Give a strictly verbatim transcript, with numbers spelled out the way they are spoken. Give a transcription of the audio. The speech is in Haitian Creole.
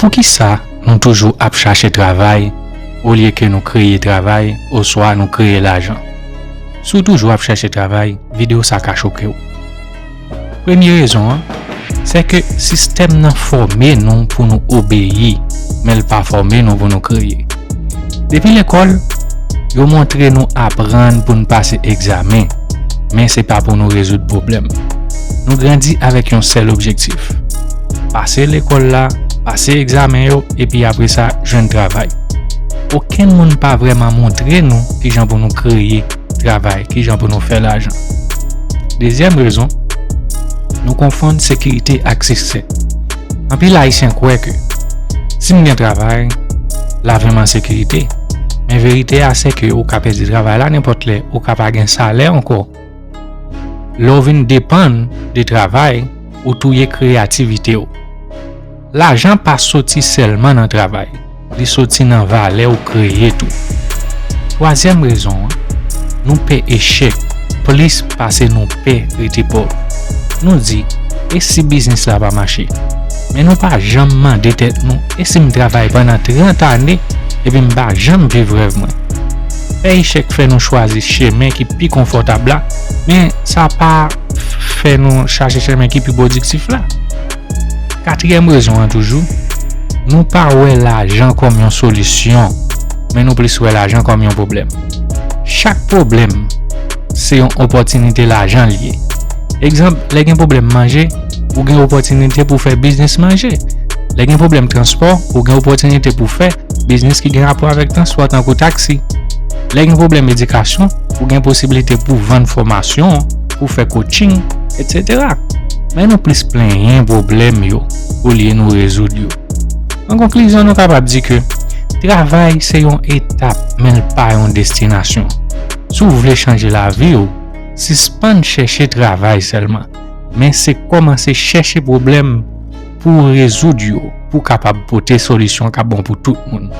Poukisa nou toujou ap chache travay olye ke nou kreye travay oswa nou kreye lajan? Si w toujou ap chache travay, videyo sa ka choke w. Premye rezon an, se ke sistèm nan fòme nou pou nou obeyi, men l pa fòme nou pou nou kreye. Depi lekòl, yo montre nou aprann pou n pase egzamen, men se pa pou nou rezoud pwoblèm. Nou grandi avèk yon sèl objektif: pase lekòl la, pase egzamen yo, epi apre sa, jwenn travay. Okenn moun pa vrèman montre nou kijan pou nou kreye travay, kijan pou nou fè lajan. Dezyèm rezon, nou konfonn sekirite ak siksè. Anpil Ayisyen kwè ke si m gen travay, lavi m an sekirite. Men verite a se ke ou ka pèdi travay la nenpòt lè, ou ka pa gen salè ankò. Lè w vin depann de travay, ou touye kreyativite w. Lajan pa soti sèlman nan travay, li soti nan valè w kreye tou. Twazyèm rezon an, nou pè echèk plis pase nou pè rete pòv. Nou di, "E si biznis la pa mache?" Men nou pa janm mande tèt nou, "E si m travay pandan trant ane epi m pa janm viv rèv mwen?" Pè echèk fè nou chwazi chemen ki pi konfòtab la, men sa pa fè nou chache chemen ki pi pwodiktif la. Katriyèm rezon an toujou, nou pa wè lajan kòm yon solisyon, men nou plis wè lajan kòm yon pwoblèm. Chak pwoblèm se yon opòtinite lajan l ye. Egzanp, lè gen pwoblèm manje, ou gen opòtinite pou fè biznis manje. Lè gen pwoblèm transpò, ou gen opòtinite pou fè biznis ki gen rapò avèk transpò, tankou taksi. Lè gen pwoblèm edikasyon, ou gen posiblite pou vann fòmasyon, pou fè coaching, etsetera. Men nou plis plenyen pwoblèm yo olye nou rezoud yo. An konklizyon, nou kapab di ke travay se yon etap, men l pa yon destinasyon. Si w vle chanje lavi w, sispann chèche travay sèlman, men se kòmanse chèche pwoblèm pou w rezoud yo, pou w kapab pote solisyon k ap bon pou tout moun.